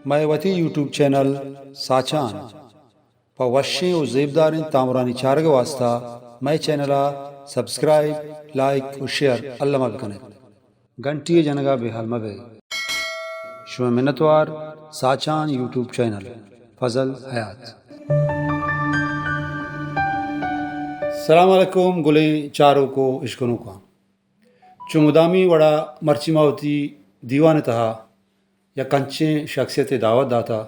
مئے وتی YouTube channel ساچان پہ وشیں و زیبداریں تامرانی چارگ واسطہ مئے چینل ءَ سبسکرائب، لائک و شیئر الما بکنیت۔ گھنٹی ءِ جنگ ءَ بے ہال مہ بئے۔ شمئے منتوار، ساچان یوٹیوب چینل، فضل حیات۔ سلام علیکم گلیں چاروک و اشکنوکاں۔ چو مدامی وڑا مرچی ما وتی دیوان ءِ تہا یک انچیں شخصیت ءِ دعوت داتا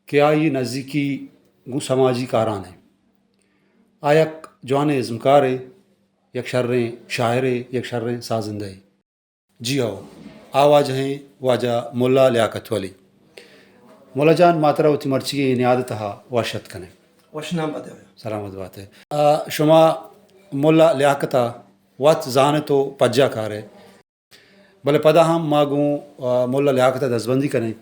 کہ آئی نزیکی گوں سماجی کاران ءَ۔ آ یک جوانیں ازمکارے، یک شریں شاعرے، یک شریں سازندہے۔ جی ہو، آ واجہ ایں واجہ ملا لیاقت ولی۔ ملا جان، ما ترا وتی مرچیگیں اے نیاد ءِ تہا وش اتک کنیں۔ وش نام بات ئے۔ سلامت بات ئے۔ آ، شما ملا لیاقت ءَ وت زان ئے تو پجا کار ئے۔ بلے پدا ہم ما گوں، آ، ملا لیاقت ءَ دزبندی کنیں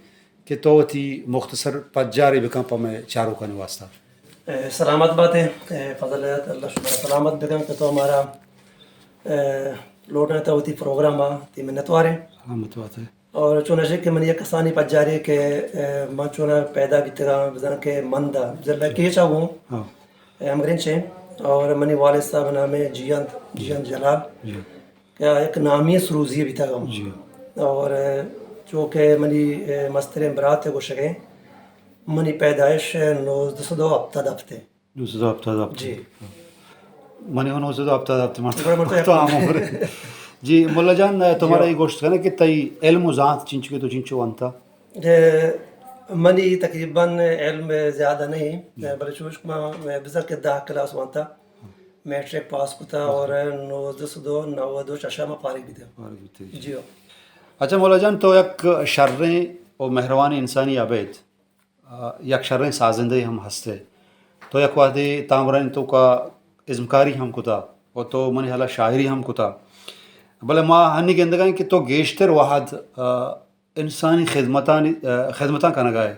کہ تو وتی مختصر پجارے بکن پہ مئے چاروکانی واسطہ۔ اے، سلامت بات ئے، اے، فضل حیات، اللہ شمارا سلامت بکن کہ تو مارا، اے، لوٹائینتا وتی پروگرام ءَ، تئی منتوار ایں۔ سلامت بات ئے۔ اور چونشے کہ منی یک کسانیں پجارے کہ، اے، من چونا پیدا بیتگاں، بزاں کہ مند ءَ، ضلع کیچ ءَ گوں، ہاں۔ اے، ہمگرنچ ایں، اور منی والد صاحب ءِ نام ایں جیئند، جیئند جلال۔ جی۔ کہ آ یک نامی سروزی بیتگ ہم۔ جی۔ اور چونکہ منی، اے، مستریں برات ءِ گوشگ ایں، منی پیدائش نوزدہ سد و ہپتاد ہپت ایں۔ نوزدہ سد و ہپتاد ہپت۔ جی۔ منی ہم نوزدہ سد و ہپتاد ہپت، من بڑا مرتبہ تو ہم عمر۔ جی، ملا جان، تو مارا جی۔ اے گوشت کنے کہ تئی علم و زانت چنچو کہ تو چنچو وانتا؟ اے، منی تقریباً علم زیادہ نہیں، جی۔ بلے چوش ما، بزاں کہ دہ کلاس وانتا۔ میٹرک پاس کتا اور نوزدہ سد و نود و شش ءَ ما فارغ بیتگ۔ فارغ بیتگ، جی۔ جی ہو۔ اچھا ملا جان، تو یک شریں و مہروانیں انسانے ابید، آ، یک شریں سازندہے ہم ہستے۔ تو یک وہدے تامرانی توکا ازمکاری ہم کتا و تو منی ہیالا شاعری ہم کتا۔ بلے ما ہنی گندگائیں کہ تو گیشتر وہد، آ، انسانی خدمتانی، آ، خدمتاں کنگا ئے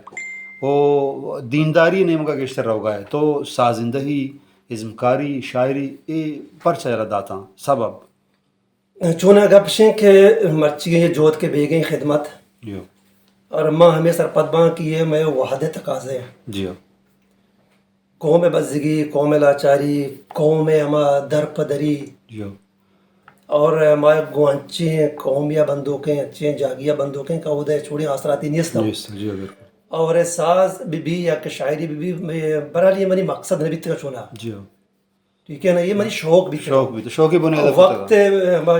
و دینداری نیمگا گیشتر روگا ئے۔ تو سازندہی، ازمکاری، شاعری، اے پرچا یلہ داتاں؟ سبب؟ چونا گپ اش ایں کہ مرچی اے جہد کہ بیگیں خدمت۔ جی۔ اور ما ہمے سرپد باں کہ اے مئے وہد ءِ تقاضے ایں۔ جی۔ قوم ءِ بزگی، قوم ءِ لاچاری، قوم ءِ ہما درپدری۔ جی۔ اور ما گوں انچیں قومی ءَ بندوکیں، انچیں جاگہے ءَ بندوکیں کہ اود ءَ چوڑیں آسراتی نیست۔ نیست، جی، بالکل۔ اور ساز بہ بی یا کہ شاعری بہ بی، بہرحال اے منی مقصد نہ بیتگ چونا۔ جی۔ ٹھیک ہے نا، اے منی شوق بیتگ۔ شوق بیتگ، شوقی بنیاد ءَ وقت بیتگ۔ ہما،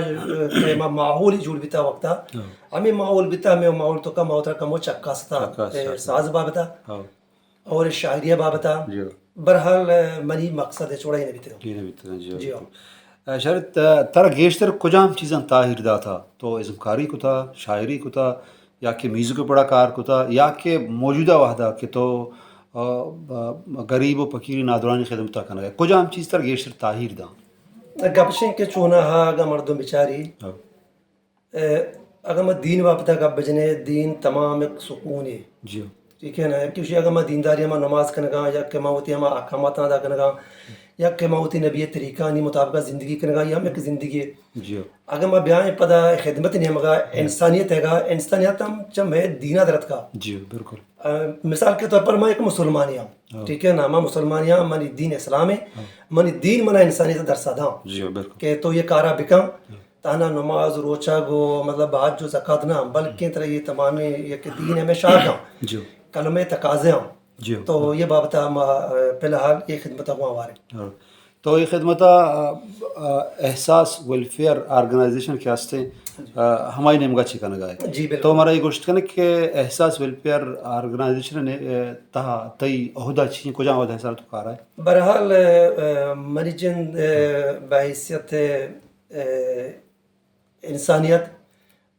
ہما ماحول جوڑ بیتا وقتا۔ ہاں۔ ہمے ماحول بیتا، ہمے ماحول توکا ما وترا کمو چکاستا۔ چکاستا۔ اے ساز بابتا۔ ہاں۔ اور شاعری بابتا۔ جی۔ بہرحال، منی مقصد چوڑا اے نہ بیتگ۔ اے نہ بیتگ، جی۔ جی۔ اے شاعر، ت-، ترا گیشتر کجام چیزاں تاہیر داتا؟ تو ازمکاری کتا، شاعری کتا، یا کہ میوزک ءِ پڑا کار کتا، یا کہ موجودہ وہدا کہ تو، آ، آ، غریب و فقیر نادرانی خدمتا کنگا ئے، کجام چیز ترا گیشتر تاہیر داں؟ گپ اش ایں کہ چوناہا اگاں مردم بچاری، ہاں۔ اے، اگاں ما دین بابتا گپ بجنے، دین تمام یک سکونے۔ جی۔ ٹھیک ہے نا، کہ اگاں ما دینداری، ہما نماز کنگا، یا کہ ما وتی ہما احکامات ادا کنگا، یا کہ ما وتی نبی ءِ طریقہانی مطابق زندگی کنگا، یا ہم یک زندگی۔ جی۔ اگاں ما بیائیں پدا خدمت نیمگا، انسانیت ءِ گا، انسانیت ہم چہ مئے دینا در اتکا۔ جی، بالکل۔ آ، مثال کے طور پر ما یک مسلمانے آں۔ ہاں۔ ٹھیک ہے نا، ما مسلمانے آں، منی دین اسلام ہے۔ ہاں۔ منی دین منا انسانیت درس داں۔ جی، بالکل۔ کہ تو اے کارا بکن، ہاں۔ تہنا نماز، روچگ و مطلب حج و زکات نہ، بلکیں ترا اے تمامیں یک دین ہمے شاہ داں۔ جی۔ کلمہ تقاضے آں۔ جی۔ تو اے بابتا ما، آ، فی الحال اے خدمتا گوں ہوار ایں۔ ہاں۔ تو اے خدمتا، آ، آ، احساس ویلفیئر آرگنائزیشن کہ ہستیں، آ، ہمائی نیمگا چی کنگا ئے؟ جی، بالکل۔ تو مارا اے گوشت کنے کہ احساس ویلفیئر آرگنائزیشن نے، آ، تہا تئی عہدہ چی ایں، کجام عہدہ ءِ سرا تو کارا ئے؟ بہرحال، آ، منی جند، آ، بحیثیت، آ، انسانیت،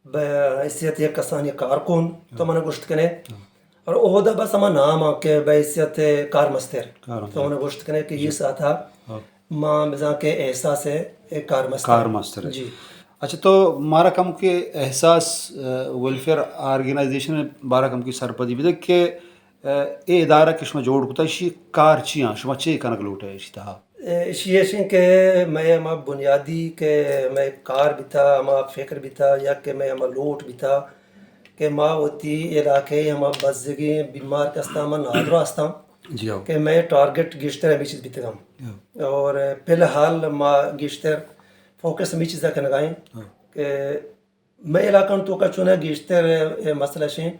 بہ حیثیت یک کسانی کارکن تو منا گوشت کنے۔ ہاں۔ اور عہدہ بس ہما نام آں کہ بہ حیثیت کارمستر۔ کارمستر۔ تو منا گوشت کنے کہ اے ساعتا، ہاں، ما بزاں کہ احساس ءِ کارمستر۔ کارمستر۔ جی۔ اچھا، تو مارا کمکے احساس، آ، ویلفیئر آرگنائزیشن ءِ بارہ کمکے سرپدی بدے کہ، آ، اے ادارہ کہ شما جوڑ کتا، اشی کار چی آں؟ شما چے کنگ لوٹ ئے اشی تہا؟ اے، اشی ایش انت کہ مئے ہما بنیادی کہ مئے کار بیتا، ہما فکر بیتا یا کہ مئے ہما لوٹ بیتا کہ ما وتی علاقے ہما بزگیں بیمار کہ استاں، ما نادراہ استاں جی ہو۔ کہ مئے ٹارگٹ گیشتر ہمے چیز بیتگاں۔ ہو۔ اور فی الحال ما گیشتر فوکس ہمے چیزا کنگا ایں ہو۔ کہ مئے علاقہ توکا چونا گیشتر مسئلہ شیں،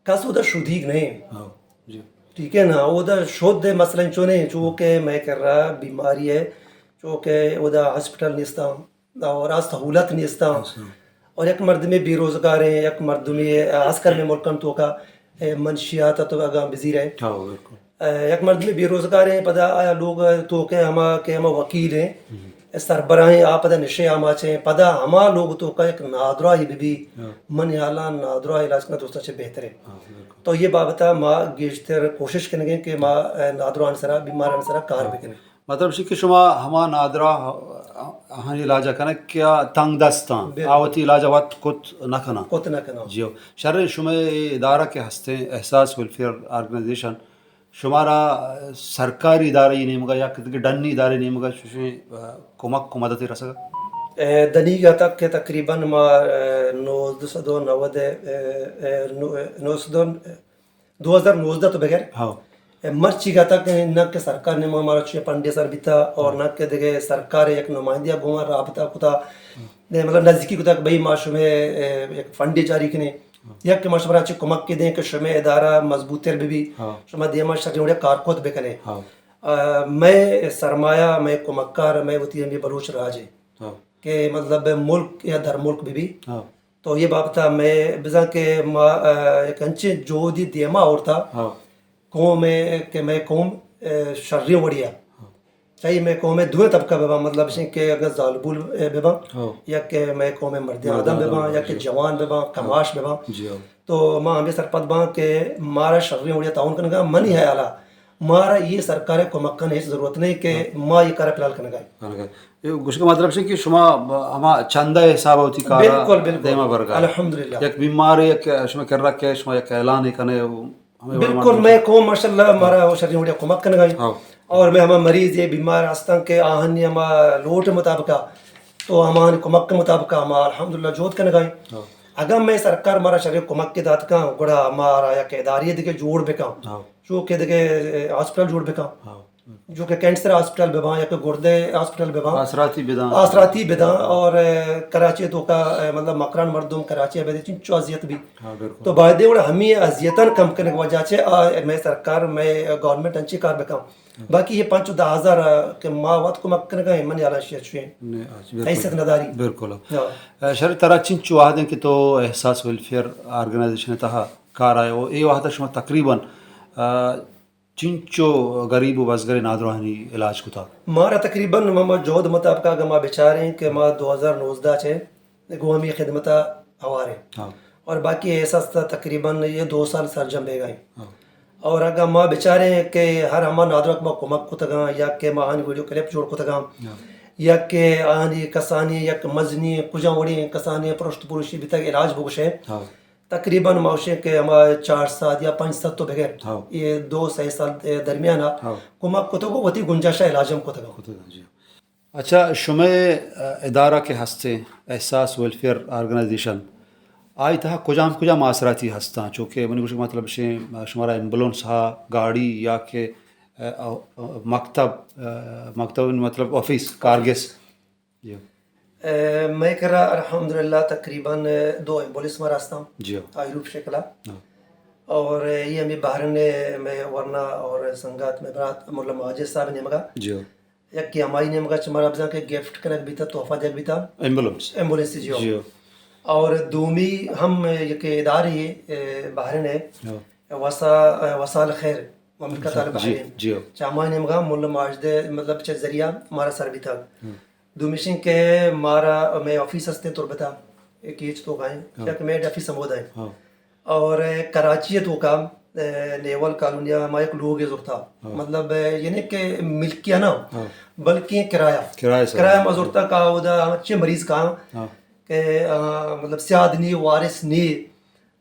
کس اودا شدیگ نہیں۔ ہو۔ جی۔ ٹھیک ہے نا، اودا شد مسئلہ چونے، چونکہ مئے کرا بیماری ہے، چونکہ اودا ہاسپٹل نیستاں، اور آ سہولت نیستاں۔ اچھا۔ اور یک مردمے بے روزگار ہیں، یک مردمے، آ، خاص کر مئے ملکن توکا، اے، منشیات تو اگاں بزیر ہیں۔ ہاں، بالکل۔ اے، یک مردمے بے روزگار ہیں، پدا آیا لوگ توکے ہما کہ ہما وکیل ہیں، ہم۔ سربراہیں، آ پدا نشے آماچ ہیں، پدا ہما لوگ توکا یک نادراہی بہ بی، ہاں۔ من حالاں نادراہ علاج کرنا دوستاں چہ بہتر ہے۔ ہاں، بالکل۔ تو یہ بابتا ما گیشتر کوشش کنگے کہ ما، اے، نادراہان سرا، بیماران سرا کار ہاں۔ بکنیں۔ مطلب شی کہ شما ہما نادراہ آہانی علاج ء کنگ کہ آ تنگ دستاں، بالکل۔ آ وتی علاج ء وت کت نہ کناں۔ کت نہ کناں۔ جی ہو۔ شریں شمئے اے ادارہ کہ ہستیں احساس ویلفیئر آرگنائزیشن، شمارا سرکاری ادارہ ای نیمگا یا کہ دگہ ڈنی ادارہ نیمگا چوشیں، آ، کمک و مدد رسگا؟ اے، دنیگا تک کہ تقریباً ما، اے، نوزدہ سد و نود، اے، اے، نو-، اے، نو سد و دو ہزار نوزدہ تو بغیر ہاں۔ مرچی گا تک نہ کہ سرکار نے مارا چوشیں فنڈے سر بیتا اور ہاں۔ نہ کہ دگہ سرکار یک نمائندہ گوما رابطہ کتا، ہاں۔ نے مطلب نزدیکی کتا کہ بھئی ما شمے، اے، یک فنڈے جاری کنے، ہاں۔ یک کہ ما شمارا چہ کمک کے دیں کہ شمے ادارہ مضبوط تر بہ بی، ہاں۔ شما دیما شریں وڑے کار کت بکنے۔ ہاں۔ آ، مئے سرمایہ، مئے کمکار، مئے وتی ہمیں بلوچ راج ہے ہاں۔ کہ مطلب ملک یا در ملک بہ بی۔ ہاں۔ تو یہ بابت ء مئے بزاں کہ ما، آ، یک انچیں جہدی دیما آورتا ہاں۔ قوم ء کہ مئے قوم، آ، شریں وڑی ء۔ ہاں۔ چاہیے مئے قوم ء دوئیں طبقہ بہ باں، مطلب شیں کہ اگر زالبول، آ، بہ باں ہاں۔ یا کہ مئے قوم ء مرد مردان آدم بہ باں یا کہ جی۔ جوان بہ باں، ہاں۔ کماش بہ باں۔ جی ہاں۔ تو ما ہمیں سرپد باں کہ مارا شریں وڑی ء تعاون کنگا منی ہاں۔ خیال ء مارا یہ سرکار ء کمک کن ہچ ضرورت نہیں کہ ہاں۔ ما یہ کار ء پلال کنگا۔ کنگا۔ اے گوشگ ء مطلب شے کہ شما ب-، ہما چندہ ء حساب ء وتی کار ء بالکل، بالکل۔ دیما برگا۔ الحمدللہ۔ یک بیمارے، یک شما کرا کہ شما یک اعلان کنے، ہمے وڑ بالکل، مردم مئے قوم ماشاءاللہ مارا ہاں۔ شریں وڑیا کمک کنگا ایں۔ ہاں۔ اور مئے ہما مریض یہ بیمار ہستن کہ آہانی ہما لوٹ مطابقہ، تو ہمانی کمک مطابقہ ہما الحمدللہ جہد کنگا ایں۔ ہاں۔ اگاں مئے سرکار مارا شریں کمک دات کن، گڑا مارا یک ادارے دگہ جوڑ بکن۔ ہاں۔ چو کہ دگہ ہاسپٹل جوڑ بکن۔ ہاں۔ جو کہ کینسر ہاسپٹل بہ باں یا کہ گردے ہاسپٹل بہ باں۔ آسراتی بداں۔ آسراتی بداں اور، اے، کراچی تو کا، اے، مطلب مکران مردم کراچی ء بدے چنچو اذیت بی۔ ہاں، بالکل۔ تو باید وڑ ہمیں اذیتاں کم کرنے کی وجہ چے، آ، مئے سرکار، مئے گورنمنٹ انچی کار بکن۔ ہاں۔ باقی یہ پنچ و دہ ہزار، آ، کہ ما وت کمک کرنے کا من یالا شیئر چوئیں۔ نہیں، اچھا، بالکل۔ حیثیت نداری۔ بالکل۔ ہاں۔ اے، شر ترا چنچو وہدیں کہ تو احساس ویلفیئر آرگنائزیشن تہا کار آئے ہو، اے وہدا شما تقریباً، آ، چنچو غریب و بزگر نادراہانی علاج کتا؟ مارا تقریباً ما، ما جہد مطابق اگر ما بچاریں کہ ما دو ہزار نوزدہ چے گوں ہمیں خدمتا ہواریں۔ ہاں۔ اور باقی احساس تا تقریباً یہ دو سال سرجم بیگا ہیں۔ ہاں۔ اور اگر ما بچاریں کہ ہر ہما نادراہ ما کمک کتگاں یا کہ ما آنی ویڈیو کلپ جوڑ کتگاں ہاں۔ یا کہ آنی کسانی یک مزنی کجا وڑی کسانی پرشت پروشی بیتگ علاج بگوشے۔ ہاں۔ تقریباً ما گوشیں کہ ہما چار سد یا پنچ سد تو بغیر ہاں۔ یہ دو سئے سال درمیان ء ہاں۔ کمک کتگ و وتی گنجائش ء علاج ہم کتگ۔ کتگ، جی۔ اچھا، شمئے، ا، ادارہ کہ ہستے، احساس ویلفیئر آرگنائزیشن، آئی تہا کجام کجام آسراتی ہستاں؟ چونکہ منی گوشگ مطلب شیں، شمارا ایمبولینس ہا، گاڑی یا کہ، ا، ا، مکتب، ا، مکتب مطلب آفیس، کارگس؟ جی۔ اے، مئے کرا الحمدللہ تقریباً دو ایمبولینس مارا ہستاں۔ جی۔ آئی روپ شکلا۔ ہاں۔ اور یہ ہمیں بحرین میں ورنا اور سنگات میں برات مولا ماجد صاحب نیمگا۔ جی۔ یک کہ ہمائی نیمگا چہ مارا بزاں کہ گفٹ کنگ بیتا، تحفہ دیگ بیتا۔ ایمبولینس۔ ایمبولینس، جی۔ جی۔ اور دومی ہم یک ادارے، اے، بحرین ہے۔ ہاں۔ وسا-، وسال خیر، مملکت آل جی، بحرین۔ جی۔ چہ ہمائی نیمگا مولا ماجد مطلب چہ ذریعہ مارا سر بیتا۔ ہاں۔ دومیشیں کہ مارا مئے آفیس ہستیں تربت ء، ایک ایچ تو گائیں، ہاں۔ یک مئے آفیس ہمودا ہیں۔ ہاں۔ اور کراچی ء توکا، اے، نیول کالونی ء ما یک لوگے زرتا۔ ہاں۔ مطلب، اے، یعنی کہ ملکیہ نہ، ہاں۔ بلکہ کرایہ۔ کرایہ سر۔ کرایہ ما زرتا کہ اودا چے مریض کا، ہاں۔ کہ، آ، مطلب سیاد نی، وارث نی،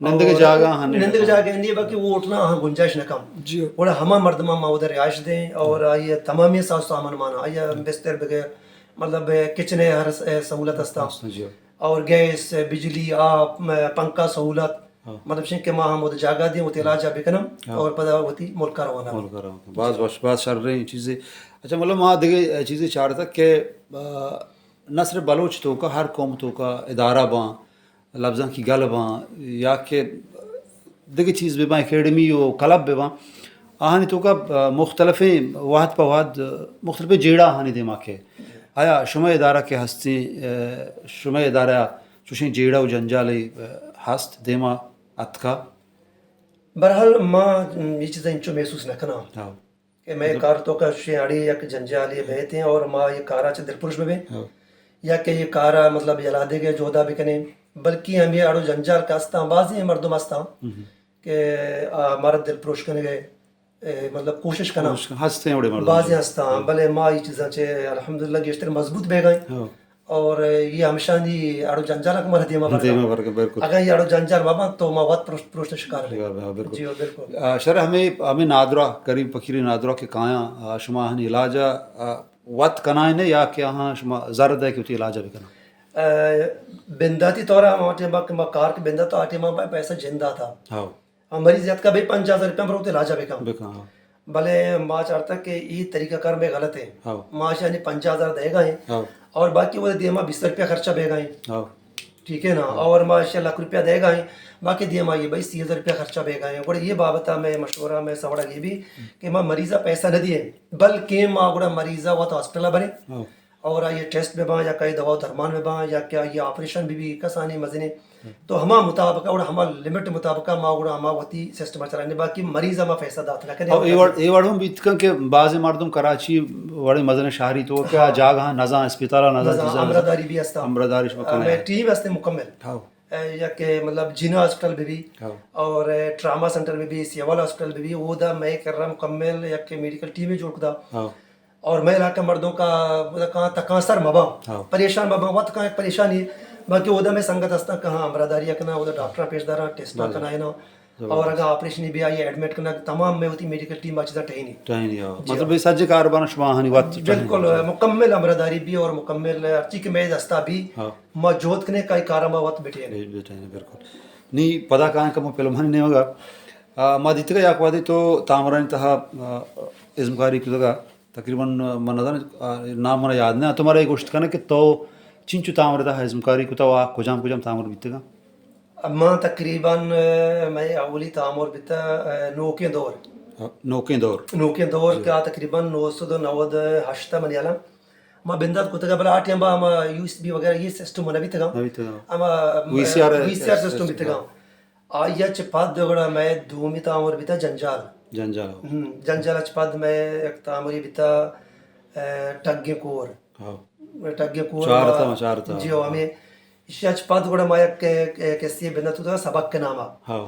نندگ ء اور جاگہ ہاں، نندگ ء جاگہ نہیں، بلکہ وہ اٹھنا ہاں گنجائش نہ کم۔ جی۔ گڑا ہما مردماں ما ادھر رہائش دیں اور آئی تمامی ساز سامان مانا، آئی بستر بغیر، مطلب، کچن ء ہر س-، سہولت ہستا۔ ہستا، جی۔ اور گیس، بجلی، آپ، م-، پنکھا سہولت، ہاں۔ مطلب شنگ کہ ما ہم وتی جاگہ دیں، وتی علاج ءَ بکنم ہاں۔ اور پدا وتی ملک ءَ روانہ۔ ملک ءَ روانہ۔ باز وش، باز شریں چیزے۔ اچھا، مطلب ما دگہ چیزے چارتگ کہ، آ، نہ صرف بلوچ توکا، ہر قوم توکا ادارہ باں، لبزانکی گل باں یا کہ دگہ چیز بہ باں، اکیڈمی و کلب بہ باں، آہانی توکا، آ، مختلفیں وہد پہ وہد، آ، مختلفیں جیڑہ آہانی دیما کئے۔ آیا شمئے ادارہ کہ ہستیں، آ، شمئے ادارہ چوشیں جیڑہ و جنجالے، آ، ہست دیما اتکا؟ برحال ما اے چیزا انچو محسوس نہ کناں۔ ہاں۔ کہ مئے کار توکا شے اڑے یک جنجالے بیتیں اور ما اے کارا چہ دلپروش ببیں ہاں۔ یا کہ اے کارا مطلب یلا دیگے جہدا بکنیں، بلکہ ہمے اڑ و جنجال کہ استاں، بازیں مردم استاں ہم۔ کہ آ، مارا دلپروش کنگے، اے، مطلب کوشش کناں۔ کوشش کن-، ہستیں وڑے مردم بازیں ہستاں، ہاں۔ بلے ما اے چیزاں چہ الحمدللہ گیشتر مضبوط بیگائیں۔ ہاں۔ اور اے ہمشانی اڑ و جنجال کہ مارا دیما برگا۔ دیما برگا، بالکل۔ اگاں اے اڑ و جنجال مباں تو ما وت پروشت، پروشت شکار بیں۔ ہاں، ہاں، بالکل۔ جی، بالکل۔ آ، شر ہمے، ہمے نادرا، کریم فقیری نادرا کہ کایاں، آ، شما آہانی علاج ءَ، آ، وت کنائینے یا کہ آہاں شما زر دئے کہ وتی علاج ءَ بکناں؟ آ، بنداتی طور ءَ ہما ٹائم کہ ما کار کہ بندات تو آ ٹائم ما پیسہ جند داتا۔ ہاں۔ ہاں، مریض یاتکا بھئی پنجاہ ہزار روپیہ برو وتی علاج ءَ بکن۔ بکن، ہاں۔ بلے ما چارتگ کہ اے طریقہ کار مئے غلط ایں۔ ہاؤ۔ ما اشانی پنجاہ ہزار دئیگا ایں۔ ہاؤ۔ اور باقی وہدے دیما بیست روپیہ خرچہ بیگا ایں۔ ہاؤ۔ ٹھیک ہے نا؟ ہاؤ۔ اور ما اشیا لکھ روپیہ دئیگا ایں، باقی دیما اے بھئی سی ہزار روپیہ خرچہ بیگا ایں۔ گڑا اے بابتا مئے مشورہ، مئے سوڑا اے بی ہم۔ کہ ما مریضا پیسہ نہ دیئے، بلکہ ما گڑا مریضا وت ہاسپٹلا بریں۔ ہاؤ۔ اور آئی ٹیسٹ بہ باں یا کئی دوا و درمان بہ باں یا کہ آئی آپریشن بہ بی کسانی مزنیں، تو ہما مطابق اور ہما لمٹ مطابق ما گڑا ہما وتی سسٹم چلائیں، باقی مریض ہما پیسہ دات نہ کنیں۔ او اے وڑ، اے وڑ ہم بیت کن کہ بعض مردم کراچی وڑیں مزن شہری تو کہ ہاں۔ جاگہ نزاں، اسپتال نزاں، نزاں، چیزاں نزاں۔ ہمراہداری بھی ہستا۔ ہمراہداری شما کنائے۔ مئے ٹیم ہستے مکمل۔ ہاں۔ اے، یا کہ مطلب جناح ہاسپٹل بہ بی ہاں۔ اور، اے، ٹراما سینٹر بہ بی، سیول ہاسپٹل بہ بی، اودا مئے کرا مکمل یا کہ میڈیکل ٹیم جوڑ کتا۔ ہاں۔ اور مئے علاقہ مردم کا، مطلب، کہاں تکانسر مباں، ہاں۔ پریشان مباں، وت کہاں یک پریشانی، باقی اودا مئے سنگت ہستاں، کہاں ہمراہداری کناں، اودا ڈاکٹر پیش داراں، ٹیسٹ بلے۔ کنائیناں، زبردست۔ اور اگاں آپریشن بی آئی ایڈمٹ کناں، تمام مئے وتی میڈیکل ٹیم آ چیزاں ٹہینی۔ ٹہینی، ہاں۔ جی۔ مطلب، اے سجے کاروبار شما ہنی وت ٹہینی۔ بالکل، مکمل ہمراہداری بی اور مکمل ہر چی کہ مئے دستا بی، ہاں۔ ما جہد کنے کئی کارا ما وت بٹھینے۔ بٹھینے، بالکل۔ نی پدا کائیں کہ ما فلمانی نیمگا، آ، ما دیتگا یک وہدے تو تامرانی تہا، آ، ازمکاری کتگا۔ تقریباً من نزاناں، آ، نام منا یاد نہ، تو مارا اے گوشت کن کہ تو چنچو تامر تہا ازمکاری کتا و آ کجام کجام تامر بیتگاں؟ ما تقریباً، آ، مئے اولی تامر بیتا، آ، نوکیں دور۔ ہاں، نوکیں دور۔ نوکیں دور جی۔ کہ آ تقریباً نو سد و نود و ہشت منی ہیالا۔ ما بندات کتگا، بلے آ ٹائم با ہما یو ایس بی وغیرہ اے سسٹم نہ بیتگاں۔ نہ بیتگاں۔ ہما، V C R V C R system system بیتگاں۔ ہاں۔ آئی ءَ چہ پد گڑا مئے دومی تامر بیتا جنجال۔ جنجال۔ ہم، جنجال ءَ چہ پد مئے یک تامرے بیتا، اے، ٹگیں کور۔ ہاں۔ ٹگیں کور چارتا، ما، چارتا۔ جی ہاں، ہمیں ایشی ءَ چہ پد گڑا ما یک، یک، یک کسے بندات کتگا سبق کے نام ءَ۔ ہاں۔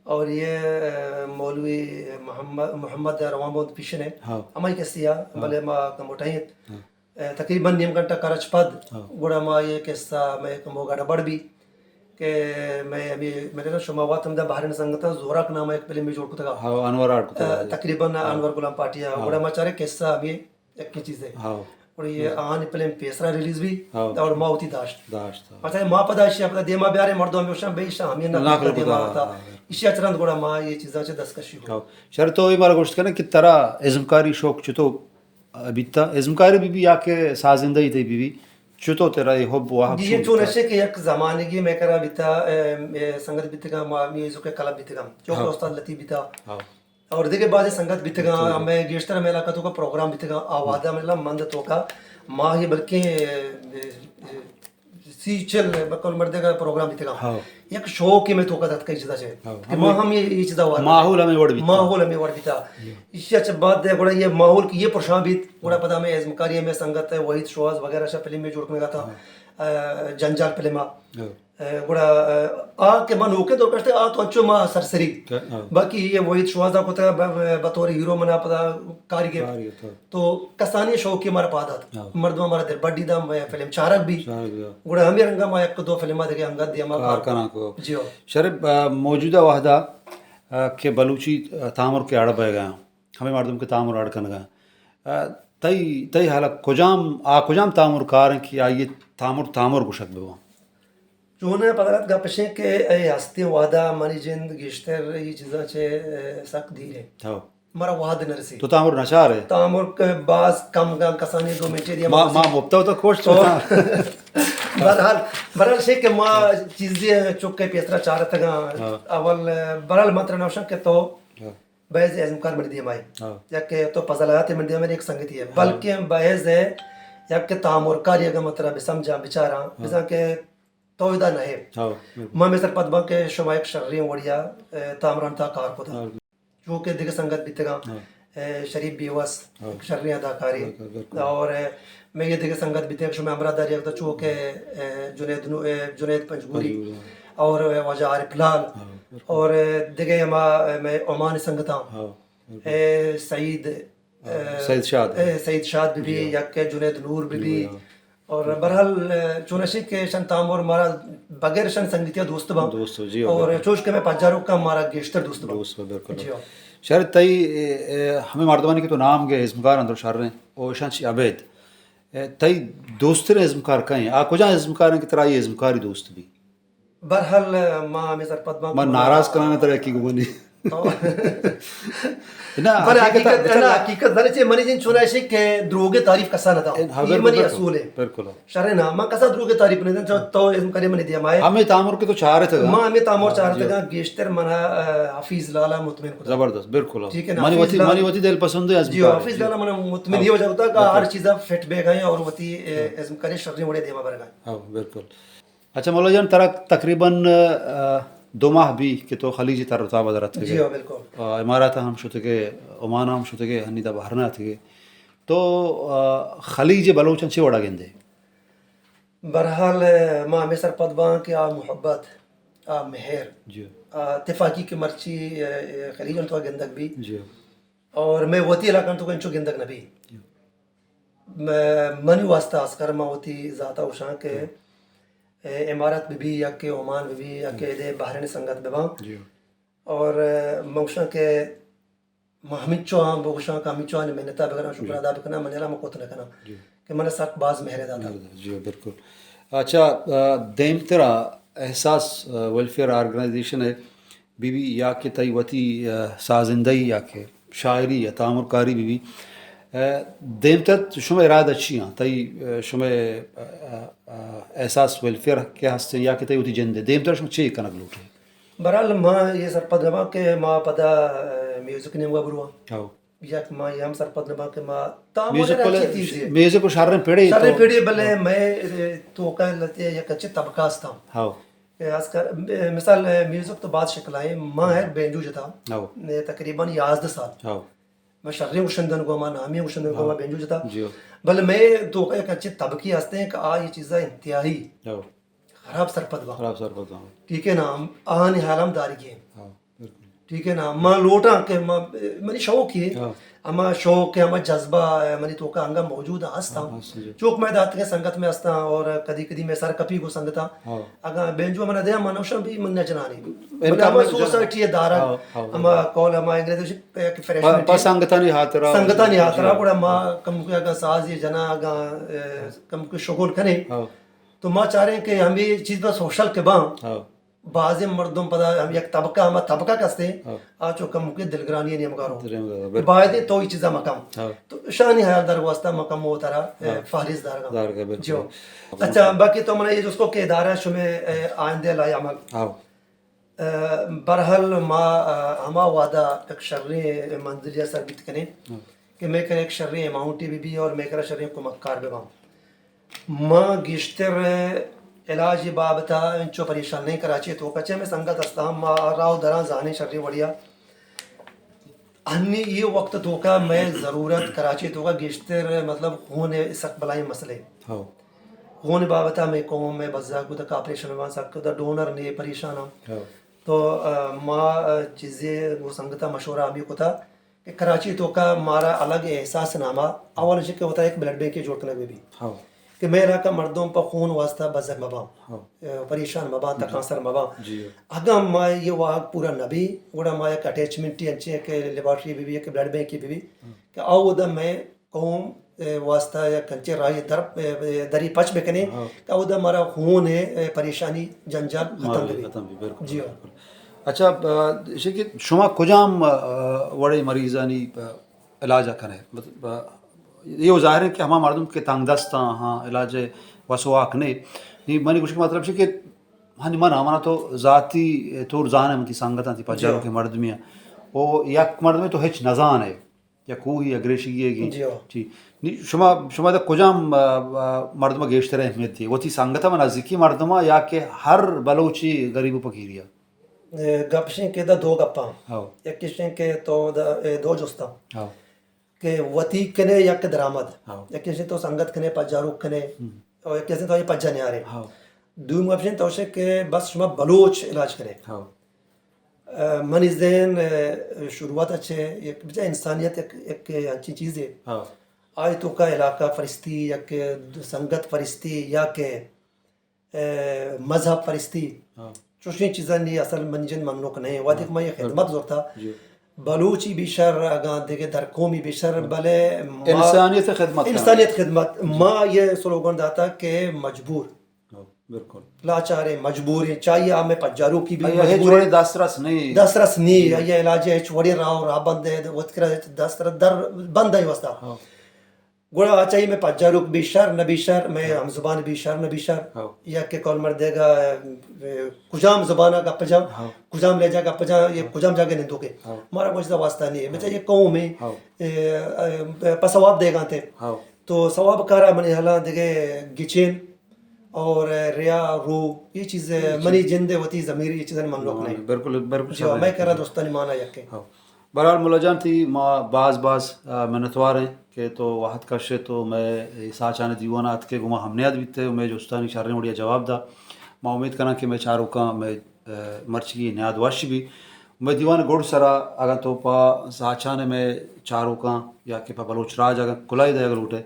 اور اے، اے، مولوی محمد، محمد روان بہت پیشن ہے۔ ہاں۔ ہمائی کسے آ، ہاں۔ بلے ما کم اٹھائیں۔ ہاں۔ اے، تقریباً نیم گھنٹہ کار ءَ چہ پد، ہاں۔ گڑا ما اے قصہ مئے کمو گڑبڑ بی کہ مئے ہمے، مئے شما وت ہمدا بحرین سنگتاں زوراک نام ءَ یک فلمے جوڑ کتگا۔ ہاں، انور آرٹ کتگا۔ اے، تقریباً ہاں۔ انور غلام پارٹی ءَ۔ ہاں۔ گڑا ما چارے قصہ ہمے یکیں چیزے۔ ہاں۔ گڑا اے ہاں۔ آہانی فلم پیسرا ریلیز بی ہاں۔ اور ما وتی داشت۔ داشت، ہاں۔ پتہ ما پدا اشی ءَ پدا دیما بیارے مردم ہمے گوشاں بھئی اشاں ہمے نقل نقل کتا دیما کتا، آتا۔ ہاں۔ اشی ءَ چہ رند گڑا ما اے چیزاں چہ دستکشی کو۔ ہاں۔ شر تو اے مارا گوشت کنے کہ ترا ازمکاری شوق چتو بیتا، ازمکاری بی بی یا کہ سازندہی تئی بی بی، چتو ترا اے حب واہب جی، اے شون چون بیتا؟ اشے کہ یک زمانگی مئے کرا بیتا، اے، اے، سنگت بیتگاں، ما میوزک کلب بیتگاں، چوک ہاں۔ استاد لطیف بیتا۔ ہاں۔ اور دگہ بازیں سنگت بیتگاں، ہاں۔ ہمیں گیشتر ہمیں علاقہ تو کا پروگرام بیتگاں، آوادہ مطلب مند تو کا، ما یہ بلکہ، اے، اے، اے، سی چل بکل مردے کا پروگرام بیتگا۔ ہاں۔ یک شوق میں تو کا دت کئی چیزا چے۔ ہاں۔ کہ ما ہم یہ، یہ چیزا ہوا۔ ماحول ہمیں وڑ بیتا۔ ماحول ہمیں وڑ بیتا۔ ہاں۔ اسی اچھا بات دے، گڑا یہ ماحول کی یہ پرشان بیت، گڑا ہاں۔ پدا ہمیں ازمکاری ہمیں سنگت ہے، وحید شواز وغیرہ شا فلم میں جوڑ کنگا تھا۔ ہاں۔ اے، جنجال فلم آ۔ ہاں۔ اے، گڑا، اے، آ کہ ما نوکیں دور کشتے، آ تو انچو ما سرسری۔ ہاں۔ باقی یہ وحید شواز آ کتا ب-، ب-، بطور ہیرو منا پدا کاری گپت۔ کاری گپت۔ تو کسانی شوقی مارا پاد آت۔ ہاں۔ مردم مارا دل بڈی دا، مئے فلم چارگ بی۔ چارگ بی۔ گڑا ہمیں رنگا ما یک دو فلم دگہ انگت دیما کار کار کناں کو۔ جی ہو۔ شر، آ، موجودہ وہدا، آ، کہ بلوچی، آ، تامر کے اڑ بہ گیا، ہمیں مردم کے تامر اڑ کنگا۔ آ، تئی، تئی حالا کجام، آ کجام تامر کار ہیں کہ آئیے تامر، تامر گوشگ بباں؟ چونیں پدا رات گپ اش انت کہ اے ہستیں وہدا منی جند گیشتر اے چیزاں چہ، اے، سک دیر انت۔ ہو۔ مارا وہد نہ رسی۔ تو تامر نچار ئے؟ تامر کہ باز کم گاں کسانی دو منٹے دیا ما، ما مپتا ہوتا کوش تو۔ بہرحال، بہرحال شے کہ ما چیزی چکے پیسرا چارتگاں۔ ہاں۔ اول، بہرحال من ترا نوشن کہ تو ہاں۔ بحیث ازمکار منی دیما ئے۔ ہاں۔ یک کہ تو پزل حیات منی دیما ئے، یک سنگتی ئے۔ ہاں۔ بلکہ بحیث یک کہ تامرکاری اگاں من ترا بسمجھاں، بچاراں، ہاں۔ بزاں کہ تو ادا نہ ئے۔ ہاں، بالکل۔ من ہمے سرپد باں کہ شما یک شریں وڑیا، اے، تامران تا کار کتا۔ ہاں۔ چو کہ دگہ سنگت بیتگاں، ہاں۔ اے، شریف بیوس، ہاں۔ یک شریں اداکارے۔ بالکل، بالکل۔ اور، اے، مئے یہ دگہ سنگت بیتگ، شما ہمراہ داری کتا، چو کہ، ہاں۔ اے، جنید نو-، اے، جنید پنجگوری، پنجگوری، ہاں۔ اور، اے، واجہ عارف لال، ہاں، بالکل۔ اور، اے، دگہ ہما، اے، مئے عمان سنگتاں۔ ہاں۔ اے سعید، اے، سعید شاد۔ اے سعید شاد بہ بی، جی ہاں۔ یک جنید نور بہ بی۔ جی ہاں۔ اور بہرحال، اے، چونشی کہ شن تامر مارا بغیر شن سنگتیا دوست باں۔ دوست ہو، جی ہاں، اور بالکل۔ چوش کہ مئے پجاروکاں مارا گیشتر دوست باں۔ دوست باں، بالکل۔ جی ہاں۔ شر تئی، اے، اے، ہمے مردمانی کہ تو نام گے ازمکار اندر شر ہیں، او شن چی ابید۔ اے، تئی دوستر ازمکار کئے ہیں؟ آ کجا ازمکار ہیں کہ ترا یہ ازمکاری دوست بی؟ بہرحال، ما ہمے سرپد باں من کہ ناراض کناں ترا یکی گمانی۔ تو نہ، بلے حقیقت، حقیقت، بچار نہ، حقیقت زانے چے منی جند چونا ایشی کہ دروگے تعریف کسا نہ دا۔ ہاں، یہ بالکل، منی بالکل، اصول ہے۔ بالکل۔ شرے نا، من کسا دروگے تعریف نہ داں، چو تو ازمکاری منی دیما ئے۔ ہمے تامر کہ تو چارتگا۔ ما ہمے تامر ہاں، جی۔ چارتگا، گیشتر منا، آ، حفیظ لالا مطمئن کتا۔ زبردست، بالکل۔ ٹھیک ہے نا، منی حفیظ وتی، لال-، منی وتی دل پسند ہے جی، ازمکار۔ حفیظ جی۔ لالا منا مطمئن ہاں۔ یہ وجہ ہوتا کہ بالکل۔ ہر چیزا فٹ بے گئے اور وتی، اے، ہاں۔ ازمکاری شریں وڑے دیما بر گئے۔ ہاں، بالکل۔ اچھا مولا جان، ترا تقریباً، آ، دو ماہ بی کہ تو خلیج تر و تاب در اتکگے۔ جی ہاں، بالکل۔ آ، امارات ہم شتگے، عمان ہم شتگے، ہنی دا بحرین اتکگے۔ تو، آ، خلیج بلوچاں چے وڑا گندے؟ بہرحال، ما ہمے سرپد باں کہ آ محبت، آ مہر، جی۔ آ تفاقی کہ مرچی، اے، اے، خلیج تو گندگ بی۔ جی۔ اور میں وتی علاقہ تو انچو گندگ نہ بی۔ جی۔ م-، منی واسطہ اسکر ما وتی ذاتا گوشاں کہ، ہاں۔ اے، امارات بہ بی یا کہ عمان بہ بی یا کہ ہاں۔ ادے بحرین سنگت بہ باں۔ جی۔ اور، اے، من گوشاں کہ من ہمینچو ہاں بگوشاں کہ ہمینچو آنی منتا بکناں، شکر ہاں۔ ادا بکناں، من یلا من کت نہ کناں جی۔ کہ من سک باز مہر داتا۔ مہر داتا، جی، بالکل۔ اچھا، آ، دیمترا احساس، آ، ویلفیئر آرگنائزیشن ہے، بی بی یا کہ تئی وتی، آ، سازندہی یا کہ شاعری یا تامرکاری بی بی، آ، دیمتر شمئے ارادہ چی آں؟ تئی، آ، شمئے، آ، آ، آ، احساس ویلفیئر کہ ہستیں یا کہ تئی وتی جندے؟ دیمتر شما چے کنگ لوٹے؟ بہرحال، ما یہ سرپد نہ باں کہ ما پدا، آ، میوزک نیمگا برواں۔ ہو۔ یک ما یہ ہم سرپد نہ باں کہ ما تامر میوزک ہر بلے، چی چیزے۔ میوزک و شریں پڑے شریں تو۔ پڑے بلے ہو۔ مئے توکا لتے یک اچھے طبقہ ہستاں۔ ہو۔ اے، از کر-، مثال، میوزک تو بعض شکل آئے، ما ہر بینجو جتا۔ ہو۔ اے، تقریباً یازدہ سال۔ ہو۔ ما شریں گشندن کو، ما نامی گشندن کو، ہو۔ ما بینجو جتا۔ جی ہو۔ بلے مئے توکا یک اچھے طبقے ہستے ہیں کہ آ یہ چیزا انتہائی ہو۔ خراب سرپد باں۔ خراب سرپد باں۔ ٹھیک ہے نا، ہم آہانی حال ہم دارگی ہیں۔ ہاں، بالکل۔ ٹھیک ہے نا، ما لوٹاں کہ ما، منی شوق ہے، ہاں۔ ہما شوق ہے، ہما جذبہ ہے، منی توکا انگا موجود ہستاں۔ ہاں، ہاں، صحیح۔ چوک میں داتگیں سنگت میں ہستاں اور کدی کدی میں سر کپی کو سنگتاں۔ ہاں۔ اگاں بینجو من دیا، من نوشاں بھی من نہ جنانی۔ بلے ہما سوسائٹی ہے دارا، ہاں، ہاں، ہما ہاں۔ کول ہما انگریزی کہ فریشمنٹ پا ہے۔ سنگتانی ہاترا۔ سنگتانی ہاترا، ہاں۔ گڑا ما کم کو اگاں ساز یہ جنا، اگاں، اے، کم کو شغل کنے۔ ہاں۔ تو ما چاریں کہ ہمے چیز پہ سوشل کہ باں، ہاں۔ بازیں مردم پدا ہم یک طبقہ، ہما طبقہ کستے، ہاں۔ آ چو کم کے دلگرانی نیمگا رو۔ دلگرانی نیمگا رو، بالکل۔ باید تو یہ چیزا مکم۔ ہاں۔ تو شانی حیال در واسطہ مکم و ترا، اے، ہاں۔ فہرست دارگا۔ دارگا، بالکل۔ جو۔ اچھا، باقی تو منا یہ جس کو کہ ادارہ شمے، اے، آئندہ لائے عمل۔ ہاں۔ اے، برحال ما، اے، ہما وعدہ یک شریں منزل یا سر بیت کنے۔ ہاں۔ کہ مئے کرا یک شریں اماؤنٹے بہ بی اور مئے کرا شریں کمکار بہ باں۔ ما گیشتر علاج بابتا انچو پریشان نہیں کراچی توکا، چہ ہمے سنگت ہستاں، ما راہ و دراں زانیں شریں وڑیا۔ ہنی یہ وقت توکا مئے ضرورت کراچی توکا گیشتر مطلب خون سک بلائیں مسئلے۔ ہو۔ خون بابتا مئے قوم مئے بزگ بوتگ آپریشن وان سک بوتگ ڈونر نے پریشان ہم۔ ہو۔ تو، آ، ما، آ، چیزے گوں سنگتا مشورہ ہمی کتا کہ کراچی توکا مارا الگ احساس ناما اول چہ کہ وتا یک بلڈ بینکے جوڑ کنگ بہ بی۔ ہاں۔ کہ مئے علاقہ مردم پہ خون واسطہ بزگ مباں، ہاں۔ اے، پریشان مباں، جی۔ تکانسر مباں۔ جی۔ اگاں ما یہ واہگ پورا نبی، گڑا ما یک اٹیچمنٹے انچیں کہ لیبارٹری بہ بی، یک بلڈ بینکے بہ بی، ہاں۔ کہ اودا مئے قوم اے، واسطہ یک انچیں راہے در، اے، اے، دری پچ بکنیں ہاں۔ کہ اودا مارا خون ءِ، اے، پریشانی جنجال ختم بی۔ ختم بی، بالکل، جی ہاں۔ بالکل۔ اچھا، ب-، ایشی کہ شما کجام، ا، وڑے مریضانی، ا، علاج کنے؟ مطلب، ا، اے ظاہر ہے کہ ہما مردم کہ تنگ دست آں، ہاں، علاج وس واک نے۔ نی منی گوشگ مطلب چی کہ ہنی من، منا تو ذاتی طور زانے، من تی سنگتاں، تی جی ہاں۔ پجاروکیں مردمی آں۔ او یک مردمے تو ہچ نزانے۔ یا کوہی یا گریشگی ئیگی۔ جی ہو۔ جی۔ نی شما، شما دا کجام، آ، آ، مردم گیشتر اہمیت دیے؟ وتی سنگت ءَ، نزیکی مردم ءَ، یا کہ ہر بلوچی غریب و فقیری ءَ؟ اے، گپ شیں کہ دا دو گپاں۔ ہو۔ یک شیں کہ تو دا، اے، دو جستاں۔ ہو۔ کہ وتی کنے یا کہ درآمد۔ ہو۔ یک شیں تو سنگت کنے، پجاروک کنے، ہم۔ اور یک شیں تو یہ پجا نیارے۔ ہو۔ دوم گپ شیں تو شے کہ بس شما بلوچ علاج کنے۔ ہو۔ ء، منی ذہن، ء، شروعات ء چہ یک بچار انسانیت یک، یک انچیں چیزے۔ ہاں۔ آئی توکا علاقہ پرستی، یک سنگت پرستی یا کہ، ء، مذہب پرستی۔ ہاں۔ چوشیں چیزانی اصل منی جند منوک نہیں۔ وہدے کہ ہاں۔ من یہ خدمت زورتا۔ جی۔ بلوچی بھی شر، اگاں دیگہ در قومی بھی شر، ہاں۔ بلے ما انسانیت خدمت انسانیت کرنا۔ خدمت۔ جی۔ ما یہ سلوگن داتا کہ مجبور ہو، بالکل۔ لاچاریں، مجبوریں، چاہیے ہمیں پجاروکی بھی آئی ءَ ہچ مجبوریں۔ وڑیں دسترس نہیں۔ دسترس نہیں، جی۔ آئی ءَ علاج ہچ وڑیں راہ و راہ بند ہے، وت کرا ہچ دسترس در بند ہے واسطہ۔ ہو۔ گڑا آ چاہیے میں پجاروک بھی شر نہ بھی شر، میں ہاں۔ ہم زبان بھی شر نہ بھی شر۔ ہو۔ یا کہ کول مردے گا، اے، کجام زبان گپ جاں، ہو۔ کجام لہجہ گپ جاں، یہ ہو۔ کجام جاگہ نندوکے۔ ہو۔ مارا کچھ واسطہ نہیں ہے۔ ہو۔ بچا یہ قوم ہے، ہو۔ اے، اے، پہ ثواب دے گا تے۔ ہو۔ تو ثواب کارا منی حالاں دیگہ گچین اور ریا، رو، یہ چیز جی۔ منی جند وتی ضمیر یہ چیزاں من لوک ہاں، نہیں۔ بالکل، بالکل جی، صحیح۔ میں کرا دوستانی مانا یکے۔ ہاں۔ بہرحال ملا جان، تی ما باز باز، آ، منتوار ہیں کہ تو وہد کشے، تو میں ساچان دیوان آتکے گما ہم نیاد بیتے، میں جستانی شریں وڑیا جواب دا۔ ما امید کناں کہ میں چاروکاں میں، آ، مرچی نیاد وش بی۔ میں دیوان گڑ سرا اگاں تو پا ساچان میں چاروکاں یا کہ پا بلوچ راج اگاں کلائی دے اگر لوٹے،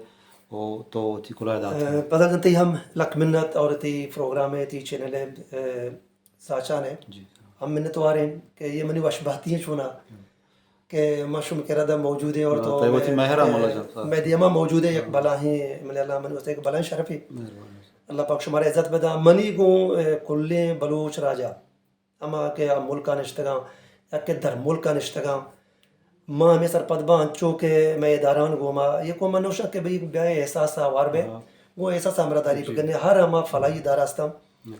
او تو تئی کلاہ دات۔ اے، پدا تئی ہم لک منت اور تئی پروگرام ہے، تئی چینل ہے، اے، ساچان ہے۔ جی۔ ہم منتوار ہیں کہ یہ منی وش بہتی ہیں چونا ہم۔ کہ ما شم کرا دا موجود ہیں اور ہاں، تو تئی وتی میں، مہر ہے اے، مولا جان صاحب۔ میں دیما موجود ہے، یک ہاں۔ بلاہیں، من اللہ من واسطے ایک بلاہیں شرف ہے۔ مہربانی۔ اللہ پاک شمارا عزت بدا۔ منی گوں، اے، کلیں بلوچ راجا ہما کہ آ ملکا نشتگاں یا کہ در ملکا نشتگاں، ما ہمے سرپد باں انچو کہ مئے ادارہان گوما، یہ کو من نوشاں کہ بھئی بیا احساس آوار بے، ہاں۔ گوں احساس ہمراہ داری جی۔ بکنیں۔ ہر ہما فلاحی ادارہ ہستاں۔ ہاں۔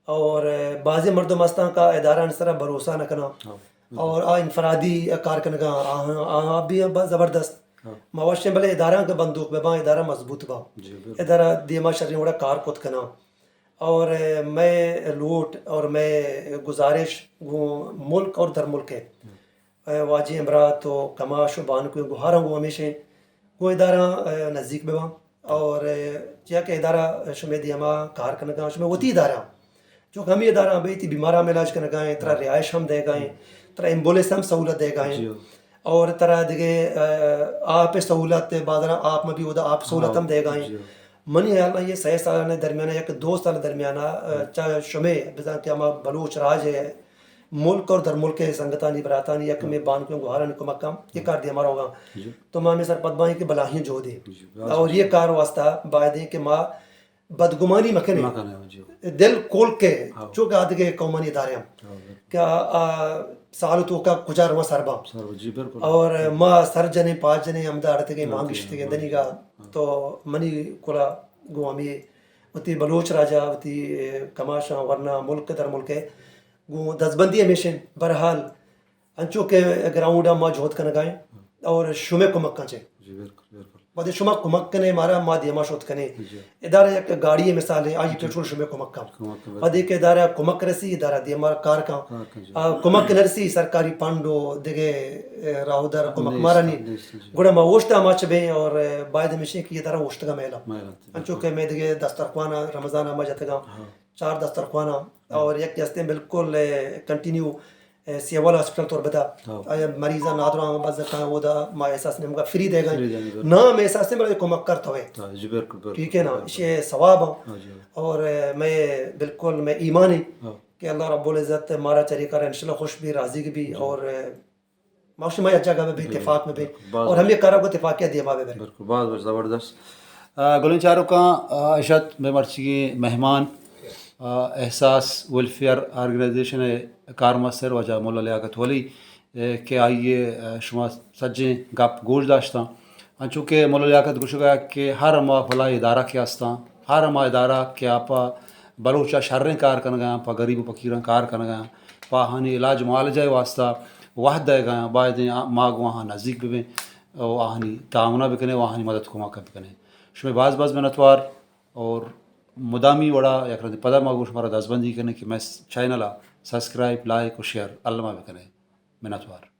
اور بازیں مردم ہستاں کہ ادارہان سرا بھروسہ نہ کناں۔ ہاں۔ اور آ انفرادی کار کنگاں، آ، آ، آ بھی ب-، زبردست۔ ہاں۔ ما وشیں بلے ادارہان کہ بندوک بباں، ادارہ مضبوط باں۔ جی، بالکل۔ ادارہ دیما شریں وڑا کار کت کناں۔ اور، اے، مئے لوٹ اور مئے گزارش گوں ملک اور در ملک ہے۔ ہم۔ اے، واجہ امرات و کماش و بانکویں گوہاراں گوں ہمیشیں گوں ادارہ، اے، نزدیک بباں۔ اور، اے، چیا کہ ادارہ شمے دیما کار کنگاں، شمے وتی ادارہ۔ چونکہ ہمیں ادارہ بھئی تئی بیماراں ہم علاج کنگا ہیں، ترا ہاں۔ رہائش ہم دے گا ہیں، ہم۔ ترا ایمبولینس ہم سہولت دے گا ہیں۔ جی۔ اور ترا دگہ، اے، آپ سہولت، بازاراں آپ مہ بی، اودا آپ سہولت ہاں۔ ہم دے گا ہیں۔ جی۔ منی خیال ء یہ سئے سالانی درمیان ء، یک دو سال درمیان ء، ہم۔ چا شمے بزاں کہ ہما بلوچ راج ء ملک اور در ملک ء سنگتانی براتانی یک ہم۔ مے بانکیں گوہارانی کمک ہم یہ ہم۔ کار دیما روگا۔ جی۔ تو ما ہمیں سرپد بائیں کہ بلاہیں جہدے۔ جی، راست۔ اور یہ کار واسطہ باید ہے کہ ما بدگمانی مکنیں۔ مکنیں، جی۔ دل کھول کے، ہاں۔ چونکہ آدگہ قومانی ادارے ہم۔ ہاں، بالکل۔ کہ آ، آ، سال توکا کجا رواں سر باں۔ سر، جی، بالکل۔ اور ما سر جنیں، پاس جنیں، ہمدا اڑتگیں، مان گشتگیں، ہاں، دنیگا۔ ہاں۔ تو منی کلا گوں ہمے وتی بلوچ راجا، وتی، اے، کماشاں ورنا ملک در ملک ء گوں دزبندی ہمیشیں۔ بہرحال، انچو کہ گراؤنڈ ء ما جہد کنگا ایں اور شمے کمکاں چہ۔ جی، بالکل، بالکل۔ وہدے شما کمک کنے مارا، ما دیما شوت کنے۔ جی۔ ادارہ یک گاڑی مثال ہے، آئی جی۔ پیٹرول شمے کمک کن۔ کمک کن، بالکل۔ وہدے کہ ادارہ کمک رسی، ادارہ دیما کار کن۔ کار کن، جی۔ آ، کمک نرسی، سرکاری فنڈ و دگہ، اے، راہ در کمک نیست، مارا نہیں۔ نیست، جی۔ گڑا ما اوشتا ما چہ بیں اور، اے، باید ہمیشیں کہ ادارہ اوشتگا میلا۔ میلا، انچو بالکل۔ کہ میں دگہ دسترخوان رمضان ما جتگا۔ ہاں۔ چار دسترخوان ہاں۔ اور یک ہستیں بالکل، اے، کنٹینیو، اے، سیول ہاسپٹل تربت ء۔ ہاں۔ آیا مریضاں نادراں بس کاں اودا ما احساس نیمگا فری دے گئے۔ فری دے گئے، بالکل۔ نام احساس نہیں بلکہ کمک کرتا ہوئے۔ ہاں، جی، بالکل، بالکل، ٹھیک ہے نا؟ بالکل۔ یہ ثواب ہاں۔ ہاں، جی، ہاں۔ اور، اے، میں بالکل میں ایمان ہے ہاں۔ کہ اللہ رب العزت مارا چریکار انشاءاللہ خوش بھی، راضی بھی جی۔ اور، اے، ما شما یک جاگہ بہ بے، اتفاق بہ بے، باز اور ہمیں کارا کو اتفاقیہ دیما بہ برے۔ بالکل، باز باز زبردست۔ آ، گلیں چاروکاں، آ، اشت بے مرچیگیں مہمان، آ، احساس ویلفیئر آرگنائزیشن ءِ کارمستر واجہ مولا لیاقت ولی، اے، کہ آئی ءِ، آ، شما سجیں گپ گوش داشتاں۔ انچو کہ مولا لیاقت گوشگا کہ ہر ہما فلاح ادارہ کہ ہستاں، ہر ہما ادارہ کہ آ پہ بلوچ ءَ شریں کار کنگا، پہ غریب و فقیراں کار کنگا، پہ آہانی علاج معالجہ ءِ واسطہ وہد دئیگا، باید ایں آ-، ما گوں آہاں نزیک بہ بیں و آہانی تعاون ءَ بکنیں و آہانی مدد کمک ءَ بکنیں۔ شمئے باز باز منتوار اور مدامی وڑا یک رندے پدا ما گوں شمارا دزبندی کنیں کہ مئے چینل ءَ سبسکرائب، لائک و شیئر الما بکنیں۔ منتوار۔